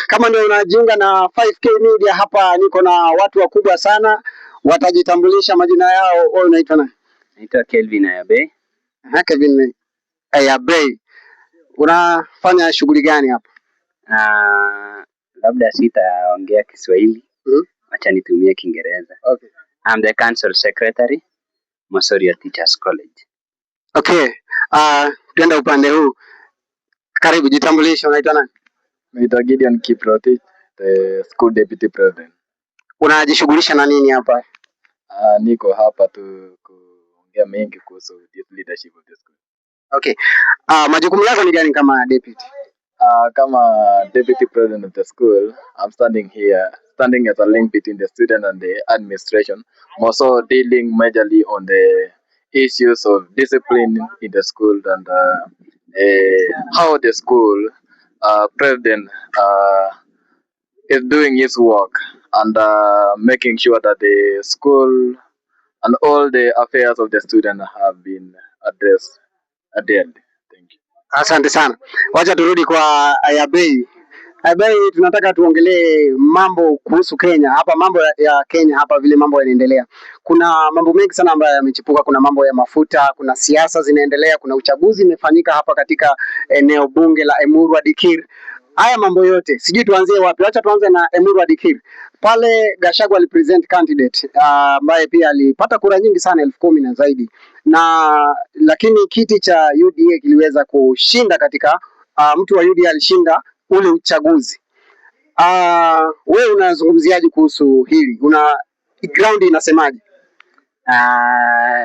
Kama ndio unajiunga na 5K Media hapa, niko na watu wakubwa sana, watajitambulisha majina yao. Wewe unaitwa nani? Naitwa Kelvin Ayabe. Aha, Kevin Ayabei. Unafanya shughuli gani hapa? Labda sitaongea Kiswahili, wacha nitumie Kiingereza. Okay. I'm the Council Secretary, Mosoriot Teachers College. Okay. Tuende upande huu. Karibu, jitambulishe, unaitwa nani? Naitwa Gideon Kiprotich, the school deputy president. Unajishughulisha na nini hapa? Niko hapa tu kuongea mengi kuhusu this leadership of the school. Okay. Majukumu yako ni gani kama deputy? Kama deputy president of the school, I'm standing here, standing as a link between the student and the administration, more so dealing majorly on the issues of discipline in the school and how the school president is doing his work and making sure that the school and all the affairs of the student have been addressed at the end. Thank you. Asante sana. Wacha turudi kwa Ayabei. Ayabei, tunataka tuongelee mambo kuhusu Kenya hapa, mambo ya Kenya hapa, vile mambo yanaendelea. Kuna mambo mengi sana ambayo yamechipuka. Kuna mambo ya mafuta, kuna siasa zinaendelea, kuna uchaguzi imefanyika hapa katika eneo bunge la Emurua Dikirr. Haya mambo yote sijui tuanzie wapi. Wacha tuanze na Emurua Dikirr. Pale Gachagua alipresent candidate ambaye pia alipata kura nyingi sana 10,000 na zaidi, na lakini kiti cha UDA kiliweza kushinda katika mtu wa UDA alishinda ule uchaguzi. Wewe unazungumziaje kuhusu hili? Una ground inasemaje?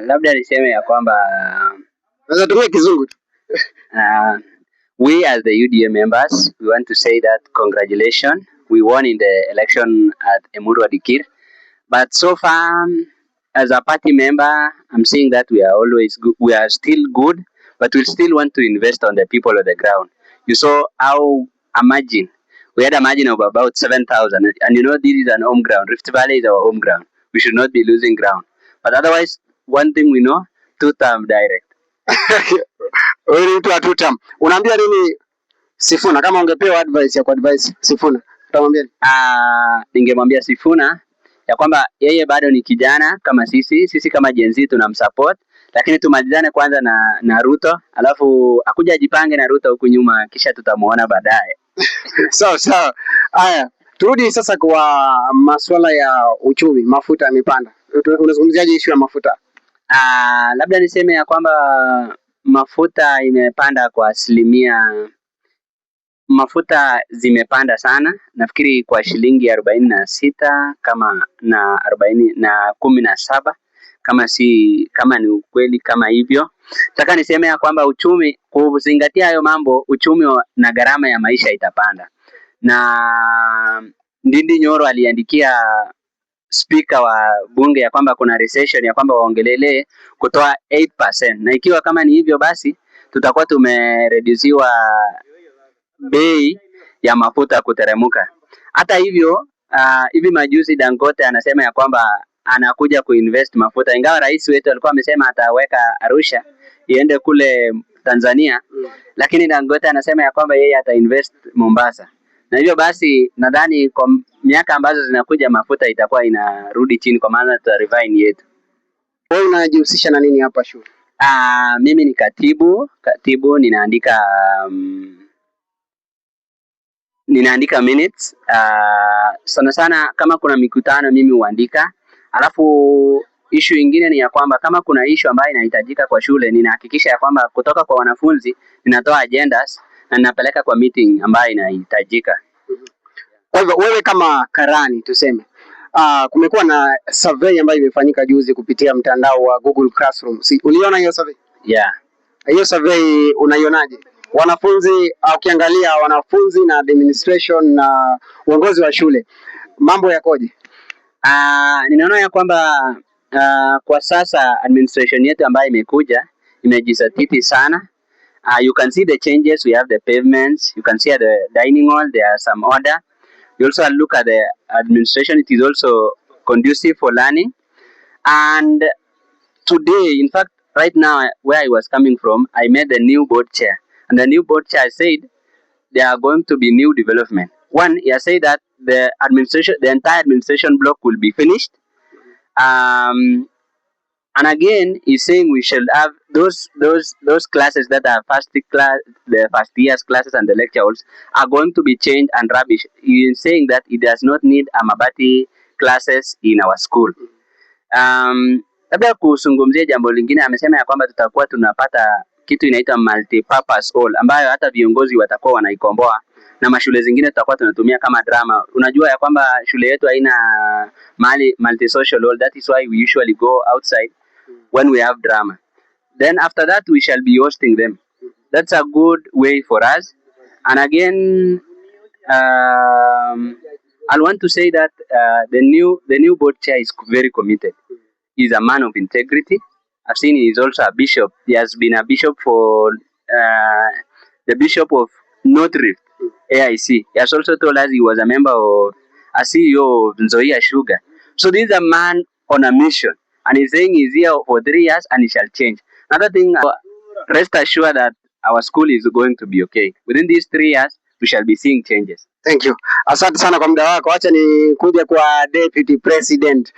Labda niseme ya kwamba Unaweza tumia Kizungu tu. We as the UDA members, we want to say that congratulations. We won in the election at Emurua Dikirr. But so far, as a party member, I'm seeing that we are always good. We are still good, but we still want to invest on the people on the ground. You saw how a margin. We had a margin of about 7,000. And you know, this is an home ground. Rift Valley is our home ground. We should not be losing ground. But otherwise, one thing we know, two term direct. Wewe ni mtu wa two term. Unaambia nini Sifuna kama ungepewa advice ya kuadvise Sifuna? Utamwambia nini? Ningemwambia Sifuna ya kwamba yeye bado ni kijana kama sisi, sisi kama Gen Z tunamsupport, lakini tumalizane kwanza na Ruto, alafu akuja ajipange na Ruto huku nyuma, kisha tutamuona baadaye. Sawa sawa. Haya, turudi sasa kwa masuala ya uchumi. Mafuta yamepanda. Unazungumziaje issue ya mafuta? Labda niseme ya kwamba mafuta imepanda kwa asilimia, mafuta zimepanda sana, nafikiri kwa shilingi 46 kama na arobaini na 17 kama si kama ni ukweli kama hivyo. Nataka niseme ya kwamba uchumi, kuzingatia hayo mambo, uchumi na gharama ya maisha itapanda. Na Ndindi Nyoro aliandikia spika wa bunge ya kwamba kuna recession, ya kwamba waongelelee kutoa 8%, na ikiwa kama ni hivyo basi tutakuwa tumereduciwa bei ya mafuta kuteremuka. Hata hivyo, hivi majuzi Dangote anasema ya kwamba anakuja kuinvest mafuta, ingawa rais wetu alikuwa amesema ataweka Arusha iende kule Tanzania, lakini Dangote anasema ya kwamba yeye atainvest Mombasa, na hivyo basi nadhani kwa miaka ambazo zinakuja mafuta itakuwa inarudi chini, kwa maana tuta refine yetu. Wewe unajihusisha na nini hapa shule? Mimi ni katibu, ninaandika minutes. Sana sana kama kuna mikutano mimi huandika. Alafu issue ingine ni ya kwamba kama kuna issue ambayo inahitajika kwa shule, ninahakikisha ya kwamba kutoka kwa wanafunzi ninatoa agendas na ninapeleka kwa meeting ambayo inahitajika. Kwa hivyo wewe kama karani tuseme, kumekuwa na survey ambayo imefanyika juzi kupitia mtandao wa Google Classroom. Si, uliona hiyo survey? Yeah. Hiyo survey unaionaje? Wanafunzi ukiangalia wanafunzi na administration na uongozi wa shule, mambo yakoje? Ninaona ya kwamba kwa sasa administration yetu ambayo imekuja imejizatiti sana. You can see the changes. We have the pavements. You can see at the dining hall there are some order. You also look at the administration. It is also conducive for learning. And today, in fact, right now where I was coming from, I met the new board chair. And the new board chair said there are going to be new development. One, he has said that the administration, the entire administration block will be finished. And again, he's saying we should have those classes that are first class, the first years classes and the lecture halls are going to be changed and rubbish. He is saying that he does not need a mabati classes in our school. Labda kuzungumzia jambo lingine, amesema ya kwamba tutakuwa tunapata kitu inaitwa multi-purpose hall ambayo hata viongozi watakuwa wanaikomboa na mashule zingine tutakuwa tunatumia kama drama. Unajua ya kwamba shule yetu haina mahali multi-social hall, that is why we usually go outside when we have drama. Then after that we shall be hosting them. That's a good way for us. And again, I want to say that the new board chair is very committed. He's a man of integrity. I've seen he is also a bishop. He has been a bishop for the bishop of North Rift AIC. He has also told us he was a member of a CEO of Nzoia Sugar. So this is a man on a mission, and he's saying he's here for 3 years and he shall change. Another thing, rest assured that our school is going to be okay. Within these 3 years, we shall be seeing changes. Thank you. Asante sana kwa muda wako. Acha nikuje kwa Deputy President.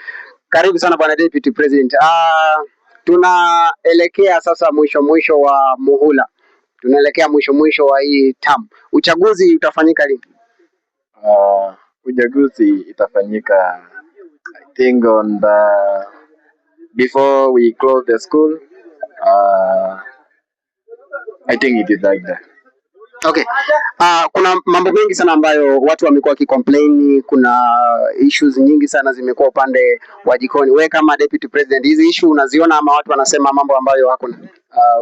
Karibu sana, bwana Deputy President. Tunaelekea sasa mwisho mwisho wa muhula, tunaelekea mwisho mwisho wa hii term. Uchaguzi utafanyika lini? Uchaguzi itafanyika, I think, on the before we close the school. I think it is like that. Okay. Kuna mambo mengi sana ambayo watu wamekuwa wakicomplain. Kuna issues nyingi sana zimekuwa upande wa jikoni. Wewe kama deputy president, hizi issue unaziona ama watu wanasema mambo ambayo hakuna?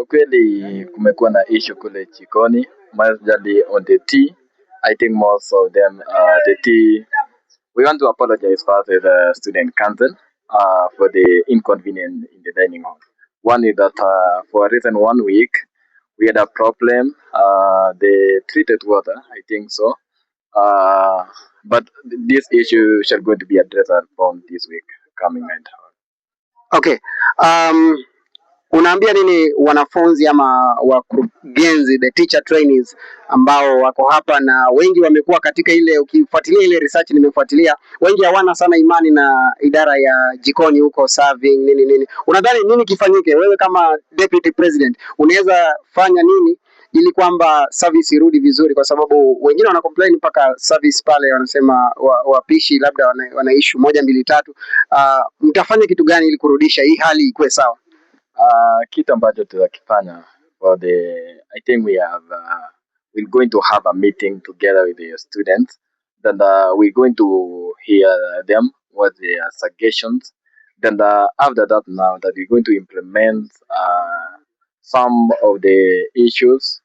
Ukweli kumekuwa na issue kule jikoni, majorly on the tea. I think most of them, the tea. We want to apologize first to the student council for the inconvenience in the dining hall. One is that for a recent one week, we had a problem. The treated water, I think so. But this issue shall going to be addressed from this week coming and Okay. Unaambia nini wanafunzi ama wakurugenzi, the teacher trainees ambao wako hapa na wengi wamekuwa katika ile, ukifuatilia ile research nimefuatilia, wengi hawana sana imani na idara ya jikoni huko serving nini nini. Unadhani nini kifanyike? Wewe kama deputy president unaweza fanya nini ili kwamba service irudi vizuri, kwa sababu wengine wana complain mpaka service pale wanasema wapishi labda wana issue moja mbili tatu. Mtafanya kitu gani ili kurudisha hii hali ikuwe sawa? Kitu ambacho tutakifanya for the I think we're going to have a meeting together with the students, then we're going to hear them, what their suggestions. Then after that, now that we're going to implement some of the issues.